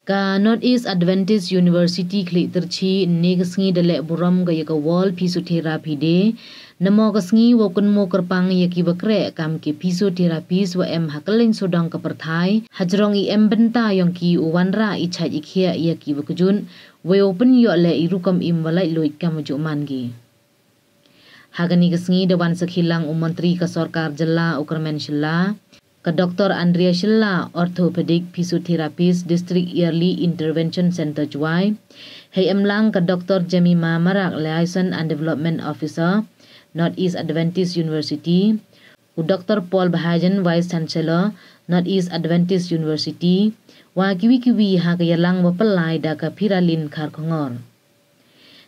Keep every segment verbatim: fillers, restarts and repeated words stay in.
Ka North East Adventist University Khliehtyrshi ynne ka sngi da leh burom ka ya ka World Physiotherapy Day, namo ka sngi wow kynmoo kyrpang ya ki wa kreh kam ki physiotherapies wa em ha kylleiñ sawdong ka pyrthai, hajrong i em bynta yong ki u wanrah i chait i khiah ya ki wa kjut, wei wow pynyoh leh i rukom im wa laitluid kam wa jooh man ki. Ha kani ka sngi da wan sakhi lang u Montri ka Sorkar Jylla u Kyrmen Shylla, ka Doctor Andrea Shylla, Orthopedic Physiotherapist District Early Intervention Centre Jowai, hei em lang ka Doctor Jemima Marak, Liaison and Development Officer, North East Adventist University, u Doctor Paul Bahajan, Vice Chancellor, North East Adventist University, wa kiwi kiwi ha ka yalang wa pynlai da ka Phiralin Kharkongor.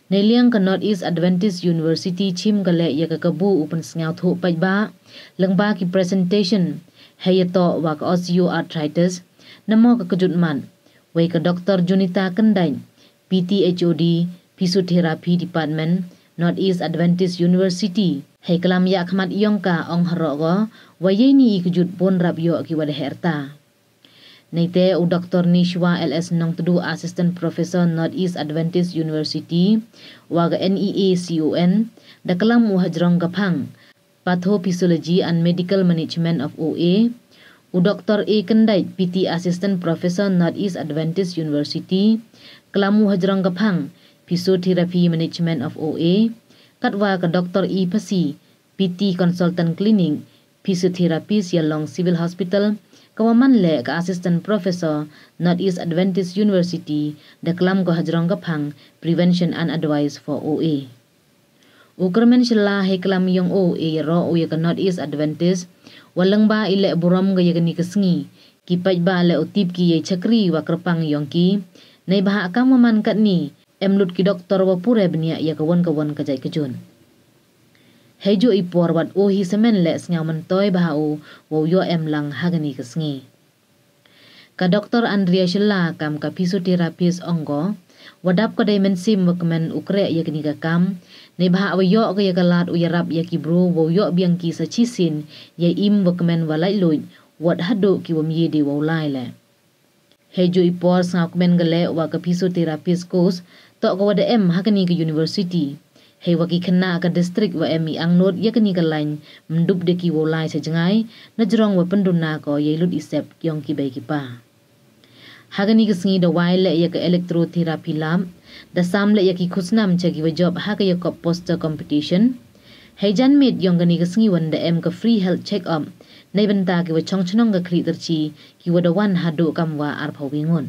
Neiliang ka North East Adventist University chim ka leh ya ka kabu u pynsñiawthooh paidbah lyngba ki presentation hei yatoh wa ka osteoarthritis, namo ka kjut mat, wei ka Doctor Junita Kyndait, P T H O D, Physiotherapy Department, North East Adventist University, hei klam yahkhmat yong ka ong haroh ko wa yeini i kjut boon rap yoh ki wa da heh rta. Neite u Doctor Nishwa L S Nongtdu, Assistant Professor, North East Adventist University, wa ka N E A C O N, da klam u hajrong ka phang Pathophysiology and Medical Management of O A, u Doctor A Kyndait, P T Assistant Professor, North East Adventist University, klam u hajrong ka phang Physiotherapy Management of O A, katwa ka Doctor E Phasi, P T Consultant Clinic, Physiotherapist Yalong Civil Hospital, ka wa man leh ka Assistant Professor, North East Adventist University, da klam ko hajrong ka phang Prevention and Advice for O A. U Kyrmen Shylla hei klam yong u e yaroh u ya ka North East Adventist, wa lyngba i leh burom ka ya kani ka sngi, ki paidbah leh u tip ki ya i chakri wa kyrpang yong ki, neibhah kam wa man katni, em lut ki doktor wa pure bniah ya ka won ka won ka jait ka jun. Heijooh i por wat u hi samen leh sñiaw myntoi bha u wow yoh em lang ha kani ka sngi. Ka Doctor Andrea Shylla kam ka physiotherapist ong ko, wa dap ka dei mynsiem wa kmen u kreh ya kani ka kam, neibhah wa yoh ka ya ka lad u yarap ya ki bru wow yoh biang ki sa chisien ya i im wa kmen wa laitluid, wat hadooh ki wym ye de wow lai leh. Heijooh i por sñiawkmen ka leh wa ka physiotherapist course toh ka wa da em ha kani ka university. Heiwa ki khynnah ka district wa em i angnud ya kani ka lain, ym dup de ki wow lai sa jngai, najrong wa pynduna ko ya i lut i sep yong ki bei ki pa. Ha kani ka sngi da wai leh ya ka electrotherapy lab, da sam leh ya ki khusnam cha ki wa jop ha ka Jacob Poster Competition. Hei janmiet yong kani ka sngi wan da em ka free health check-up neibynta ki wa chong chnong ka Khliehtyrshi, ki wa da wan hadooh kamwa arphaw wi ngut.